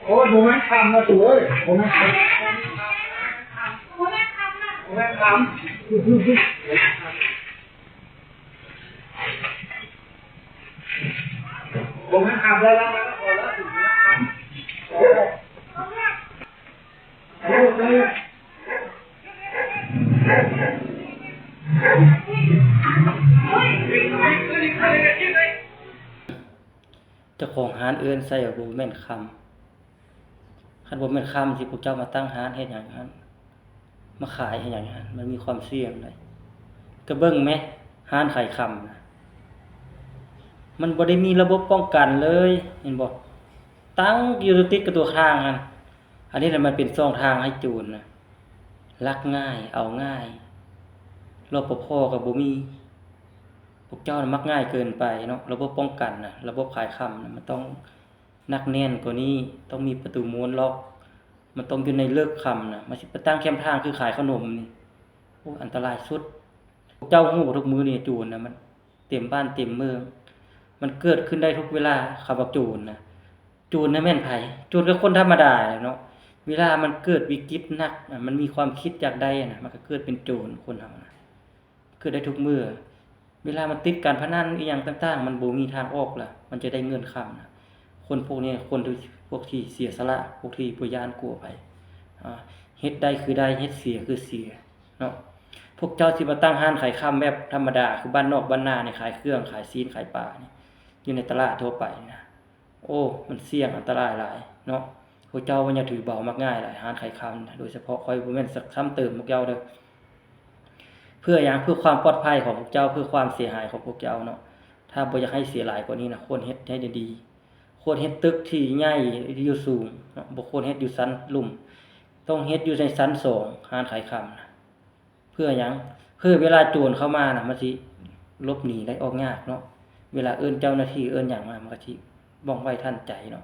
ໂອ້ຍ ບໍ່ແມ່ນຄຳນະຕູເອີຍ ບໍ່ແມ່ນຄຳ ບໍ່ແມ່ນຄຳນະ ບໍ່ແມ່ນຄຳ ບໍ່ແມ່ນຄຳ ແລ້ວ ແລ້ວ ແລ້ວ ບໍ່ແມ່ນຄຳ. ເຈົ້າຂອງຮ້ານເອີ້ນໃສ່ວ່າບໍ່ແມ່ນຄຳ. ຄັນບໍ່ແມ່ນຄຳ ຊິພວກເຈົ້າມາຕັ້ງຮ້ານເຮັດຫຍັງຫັ້ນ? ມາຂາຍເຮັດຫຍັງຫັ້ນ? ມັນມີຄວາມສ່ຽງໃດ໋. ກະເບິ່ງແມະ ຮ້ານຂາຍຄຳນະ ມັນບໍ່ໄດ້ມີລະບົບປ້ອງກັນເລີຍ ເຫັນບໍ່? ຕັ້ງຢູ່ຕິດກັບຕົວທາງຫັ້ນ. ອັນນີ້ລະມັນເປັນຊ່ອງທາງໃຫ້ໂຈນນະ ລັກງ່າຍ ເອົາງ່າຍ ລປພ ກະບໍ່ມີ. ພວກເຈົ້ານະມັກງ່າຍເກີນໄປເນາະ. ລະບົບປ້ອງກັນນະ ລະບົບຂາຍຄຳນະ ມັນຕ້ອງໜັກແໜ້ນກວ່ານີ້, ຕ້ອງມີປະຕູມ້ວນລັອກ, ມັນຕ້ອງຢູ່ໃນເລິກຄຳນະ. ມັນຊິໄປຕັ້ງແຄມທາງຄືຂາຍຂະໜົມນີ້ ໂອ້ ອັນຕະລາຍສຸດ. ພວກເຈົ້າຮູ້ບໍ່ ທຸກມື້ນີ້ໂຈນນະ ມັນເຕັມບ້ານເຕັມເມືອງ, ມັນເກີດຂຶ້ນໄດ້ທຸກເວລາ. ຄຳວ່າໂຈນນະ ໂຈນນະແມ່ນໃຜ? ໂຈນກະຄົນທຳມະດາແຫຼະເນາະ. ເວລາມັນເກີດວິກິດໜັກ ອາ ມັນມີຄວາມຄິດຢາກໄດ້ນະ ມັນກະເກີດເປັນໂຈນ ຄົນເຮົານະ ເກີດໄດ້ທຸກເມື່ອ. ເວລາມັນຕິດການພະນັນອີ່ຫຍັງຕ່າງໆ ມັນບໍ່ມີທາງອອກລະ ມັນຈະໄດ້ເງິນຄຳນະ. ຄົນພວກນີ້ ຄົນທີ່ ພວກທີ່ເສຍສະຫຼະ ພວກທີ່ບໍ່ຢ້ານກົວໃຜ ອາ ເຮັດໄດ້ຄືໄດ້ ເຮັດເສຍຄືເສຍເນາະ. ພວກເຈົ້າຊິມາຕັ້ງຮ້ານຂາຍຄຳແບບທຳມະດາ ຄືບ້ານນອກບ້ານນານີ້ ຂາຍເຄື່ອງ ຂາຍຊີ້ນ ຂາຍປານີ້ ຢູ່ໃນຕະຫຼາດທົ່ວໄປນີ້ນະ ໂອ້ ມັນສ່ຽງອັນຕະລາຍຫຼາຍເນາະ. ພວກເຈົ້າມັນຢ່າຖືເບົາມັກງ່າຍຫຼາຍ ຮ້ານຂາຍຄຳນະ. ໂດຍສະເພາະຂ້ອຍບໍ່ແມ່ນສັກຊ້ຳເຕີມພວກເຈົ້າເດີ້. ເພື່ອຫຍັງ? ເພື່ອຄວາມປອດໄພຂອງພວກເຈົ້າ ເພື່ອຄວາມເສຍຫາຍຂອງພວກເຈົ້າເນາະ. ຖ້າບໍ່ຢາກໃຫ້ເສຍຫຼາຍກວ່ານີ້ນະ ຄວນເຮັດໃຫ້ດີໆ. ຄວນເຮັດຕຶກທີ່ໃຫຍ່ຢູ່ສູງເນາະ ບໍ່ຄວນເຮັດຢູ່ຊັ້ນລຸ່ມ. ຕ້ອງເຮັດຢູ່ໃນຊັ້ນສອງ ຮ້ານຂາຍຄຳນະ. ເພື່ອຫຍັງ? ເພື່ອເວລາໂຈນເຂົ້າມານະ ມັນຊິຫຼົບໜີໄດ້ອອກຍາກເນາະ. ເວລາເອີ້ນເຈົ້າໜ້າທີ່ເອີ້ນຫຍັງມາ ມັນກະຊິວ່ອງໄວທັນໃຈເນາະ.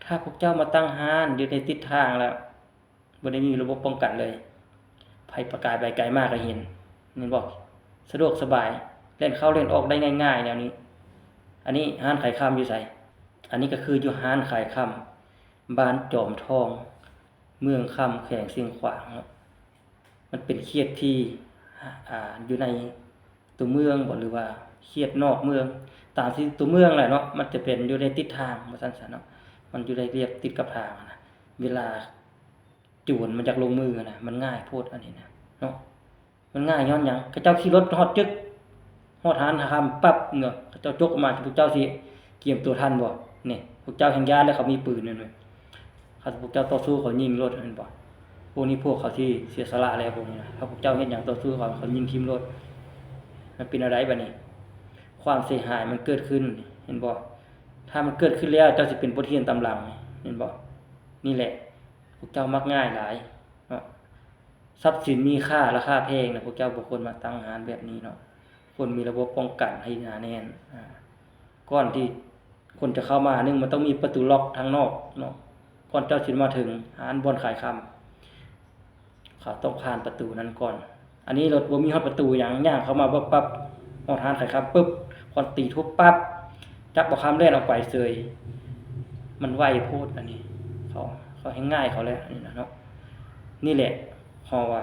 ຖ້າພວກເຈົ້າມາຕັ້ງຮ້ານຢູ່ໃນຕິດທາງແລ້ວ ບໍ່ໄດ້ມີລະບົບປ້ອງກັນເລີຍ ໃຜປະກາຍໄປກາຍມາກະເຫັນ ແມ່ນບໍ່? ສະດວກສະບາຍ ແລ່ນເຂົ້າແລ່ນອອກໄດ້ງ່າຍໆແນວນີ້. ອັນນີ້ຮ້ານຂາຍຄຳຢູ່ໃສ? ອັນນີ້ກະຄືຢູ່ຮ້ານຂາຍຄຳ ບ້ານຈອມທອງ ເມືອງຄຳ ແຂວງຊຽງຂວາງເນາະ. ມັນເປັນເຂດທີ່ ອາ ຢູ່ໃນຕົວເມືອງບໍ ຫຼືວ່າເຂດນອກເມືອງ ຕາມທີ່ຕົວເມືອງແຫຼະເນາະ. ມັນຈະເປັນຢູ່ໃນຕິດທາງວ່າຊັ້ນຊະເນາະ ມັນຢູ່ໃນລຽບຕິດກັບທາງນະ. ເວລາໂຈນມັນຢາກລົງມືນະ ມັນງ່າຍໂພດອັນນີ້ນະເນາະ. ມັນງ່າຍຍ້ອນຫຍັງ? ເຂົາເຈົ້າຂີ່ລົດຮອດຈຶກ ຮອດຮ້ານຄຳປັບເນາະ ເຂົາເຈົ້າຈົກອອກມາ ພວກເຈົ້າຊິກຽມຕົວທັນບໍ່? ນີ້ ພວກເຈົ້າແຮ່ງຢ້ານແລ້ວ ເຂົາມີປືນແມ່ນບໍ່? ຄັນພວກເຈົ້າຕໍ່ສູ້ ເຂົາຍິງໂລດແມ່ນບໍ່? ພວກນີ້ພວກເຂົາຊິເສຍສະຫຼະແລ້ວ ພວກນີ້ນະ. ຖ້າພວກເຈົ້າເຮັດຫຍັງຕໍ່ສູ້ເຂົາ ເຂົາຍິງຖິ້ມໂລດ. ມັນເປັນແນວໃດບາດນີ້? ຄວາມເສຍຫາຍມັນເກີດຂຶ້ນ ເຫັນບໍ່? ຖ້າມັນເກີດຂຶ້ນແລ້ວ ເຈົ້າຊິເປັນບົດຮຽນຕາມຫຼັງ ເຫັນບໍ່? ນີ້ແຫຼະ ພວກເຈົ້າມັກງ່າຍຫຼາຍເນາະ. ຊັບສິນມີຄ່າ ລາຄາແພງນະ ພວກເຈົ້າບໍ່ຄວນມາຕັ້ງຮ້ານແບບນີ້ເນາະ. ຄວນມີລະບົບປ້ອງກັນໃຫ້ໜາແໜ້ນ ອາ ກ່ອນທີ່ຄົນຈະເຂົ້າມາ ໜຶ່ງ ມັນຕ້ອງມີປະຕູລັອກທາງນອກເນາະ. ກ່ອນເຈົ້າຊິມາເຖິງຮ້ານບ່ອນຂາຍຄຳ ເຂົາຕ້ອງຜ່ານປະຕູນັ້ນກ່ອນ. ອັນນີ້ລົດບໍ່ມີຮອດປະຕູຫຍັງ ຍ່າງເຂົ້າມາປຶບປັບ ຮອດຮ້ານຂາຍຄຳປຶບ ຄອນຕີທຸບປັບ ຈັບເອົາຄຳແລ່ນອອກໄປເສີຍ. ມັນໄວໂພດອັນນີ້ ເຂົາ ເຂົາແຮ່ງງ່າຍເຂົາແລ້ວ ອັນນີ້ນະເນາະ. ນີ້ແຫຼະ ເພາະວ່າ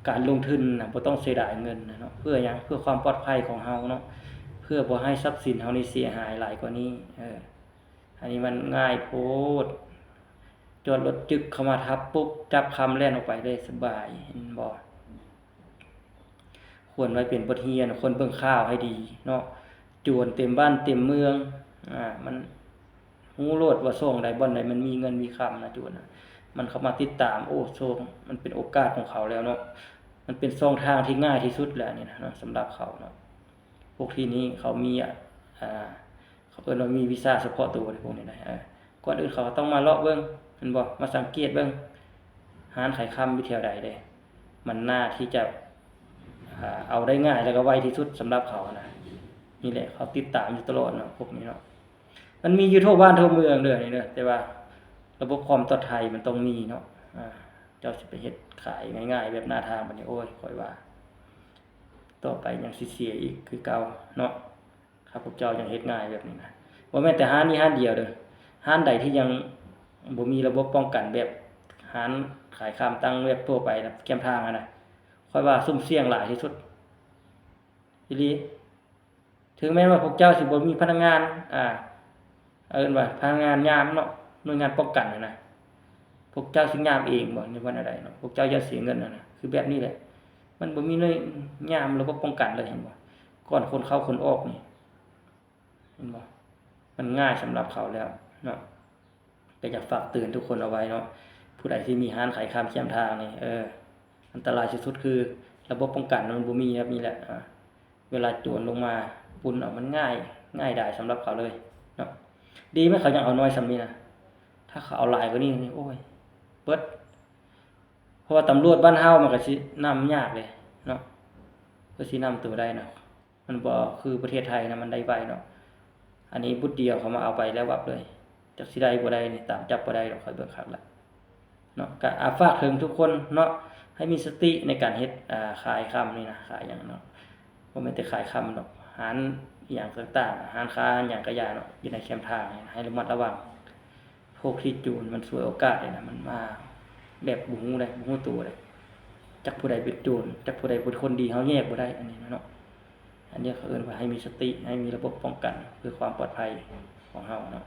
ການລົງທຶນນະ ບໍ່ຕ້ອງເສຍດາຍເງິນນະເນາະ. ເພື່ອຫຍັງ? ເພື່ອຄວາມປອດໄພຂອງເຮົາເນາະ ເພື່ອບໍ່ໃຫ້ຊັບສິນເຮົານີ້ເສຍຫາຍຫຼາຍກວ່ານີ້. ເອີ ອັນນີ້ມັນງ່າຍໂພດ ຈອດລົດຈຶກເຂົ້າມາທັບປຸບ ຈັບຄຳແລ່ນອອກໄປໄດ້ສະບາຍ ເຫັນບໍ່? ຄວນໄວ້ເປັນບົດຮຽນ ຄວນເບິ່ງຂ່າວໃຫ້ດີເນາະ. ໂຈນເຕັມບ້ານເຕັມເມືອງ ອາ ມັນຮູ້ໂລດວ່າຊ່ອງໃດບ່ອນໃດມັນມີເງິນມີຄຳນະ ໂຈນນະ. ມັນເຂົ້າມາຕິດຕາມ ໂອ້ ຊ່ອງ ມັນເປັນໂອກາດຂອງເຂົາແລ້ວເນາະ. ມັນເປັນຊ່ອງທາງທີ່ງ່າຍທີ່ສຸດແລ້ວນີ້ນະເນາະ ສຳລັບເຂົາເນາະ. ພວກທີ່ນີ້ເຂົາມີ ອາ ເຂົາເອີ້ນວ່າມີວິຊາສະເພາະໂຕເດ້ ພວກນີ້ນະ. ເອີ ກ່ອນອື່ນເຂົາກະຕ້ອງມາເລາະເບິ່ງ ແມ່ນບໍ່? ມາສັງເກດເບິ່ງຮ້ານຂາຍຄຳຢູ່ແຖວໃດເດ້ ມັນໜ້າທີ່ຈະ ອາ ເອົາໄດ້ງ່າຍ ແລ້ວກະໄວທີ່ສຸດສຳລັບເຂົານະ. ນີ້ແຫຼະ ເຂົາຕິດຕາມຢູ່ຕະຫຼອດເນາະ ພວກນີ້ເນາະ. ມັນມີຢູ່ທົ່ວບ້ານທົ່ວເມືອງເດີນີ້ເດີ ແຕ່ວ່າລະບົບຄວາມປອດໄພມັນຕ້ອງມີເນາະ. ອາ ເຈົ້າຊິໄປເຮັດຂາຍງ່າຍໆແບບໜ້າທາງບາດນີ້ ໂອ້ຍ ຂ້ອຍວ່າ ຕໍ່ໄປຍັງຊິເສຍອີກຄືເກົ່າເນາະ. ຖ້າພວກເຈົ້າຍັງເຮັດງ່າຍແບບນີ້ນະ ບໍ່ແມ່ນແຕ່ຮ້ານນີ້ຮ້ານດຽວເດີ້, ຮ້ານໃດທີ່ຍັງບໍ່ມີລະບົບປ້ອງກັນແບບຮ້ານຂາຍຂ້າມຕັ້ງແບບທົ່ວໄປນະ ແຄມທາງຫັ້ນນະ ຂ້ອຍວ່າສຸ່ມສ່ຽງຫຼາຍທີ່ສຸດອີ່ຫຼີ. ເຖິງແມ່ນວ່າພວກເຈົ້າຊິບໍ່ມີພະນັກງານ ອ່າ ເອີ້ນວ່າພະນັກງານຍາມເນາະ, ໜ່ວຍງານປ້ອງກັນຫັ້ນນະ, ພວກເຈົ້າຊິຍາມເອງບໍ່ ຫຼືວ່າແນວໃດເນາະ? ພວກເຈົ້າຢ້ານເສຍເງິນຫັ້ນນະ. ຄືແບບນີ້ແຫຼະ, ມັນບໍ່ມີໜ່ວຍຍາມລະບົບປ້ອງກັນເລີຍ ເຫັນບໍ່? ກ່ອນຄົນເຂົ້າຄົນອອກນີ້ ເຫັນບໍ່? ມັນງ່າຍສຳລັບເຂົາແລ້ວເນາະ. ກໍຢາກຝາກເຕືອນທຸກຄົນເອົາໄວ້ເນາະ, ຜູ້ໃດທີ່ມີຮ້ານຂາຍຂ້າມແຄມທາງນີ້ ເອີ ອັນຕະລາຍສຸດໆຄືລະບົບປ້ອງກັນມັນບໍ່ມີແບບນີ້ແຫຼະ. ເວລາໂຈນລົງມາປຸ້ນເອົາ ມັນງ່າຍ ງ່າຍດາຍສຳລັບເຂົາເລີຍເນາະ. ດີແມ່ນເຂົາຍັງເອົານ້ອຍສ່ຳນີ້ນະ, ຖ້າເຂົາເອົາຫຼາຍກວ່ານີ້ນີ້ ໂອ້ຍ ເບິດ. ເພາະວ່າຕຳຫຼວດບ້ານເຮົາມັນກໍຊິນຳຍາກເດ້ເນາະ, ເພິ່ນຊິນຳໂຕໄດ້ນະ. ມັນບໍ່ຄືປະເທດໄທນະ ມັນໄດ້ໄວເນາະ. ອັນນີ້ບຸດດຽວເຂົາມາເອົາໄປແລ້ວວັບເລີຍ, ຈັກຊິໄດ້ບໍ່ໄດ້ນີ້ ຕາມຈັບບໍ່ໄດ້ດອກ, ຂ້ອຍເບິ່ງຄັກແລ້ວເນາະ. ກໍ ອ່າ ຝາກເຖິງທຸກຄົນເນາະ, ໃຫ້ມີສະຕິໃນການເຮັດ ອ່າ ຂາຍຄຳນີ້ນະ, ຂາຍຫຍັງເນາະ, ບໍ່ແມ່ນແຕ່ຂາຍຄຳດອກ, ຮ້ານອີ່ຫຍັງຕ່າງໆ ຮ້ານຄ້າຫຍັງກໍຢ່າເນາະ, ຢູ່ໃນແຄມທາງໃຫ້ລະມັດລະວັງ. ພວກທີ່ໂຈນມັນສວຍໂອກາດນີ້ນະ, ມັນມາແບບບໍ່ຮູ້ໃດ ບໍ່ຮູ້ໂຕໃດ, ຈັກຜູ້ໃດເປັນໂຈນ ຈັກຜູ້ໃດເປັນຄົນດີ ເຮົາແຍກບໍ່ໄດ້ ອັນນີ້ນະເນາະ. ອັນນີ້ເຂົາເອີ້ນວ່າໃຫ້ມີສະຕິ ໃຫ້ມີລະບົບປ້ອງກັນເພື່ອຄວາມປອດໄພຂອງເຮົາເນາະ.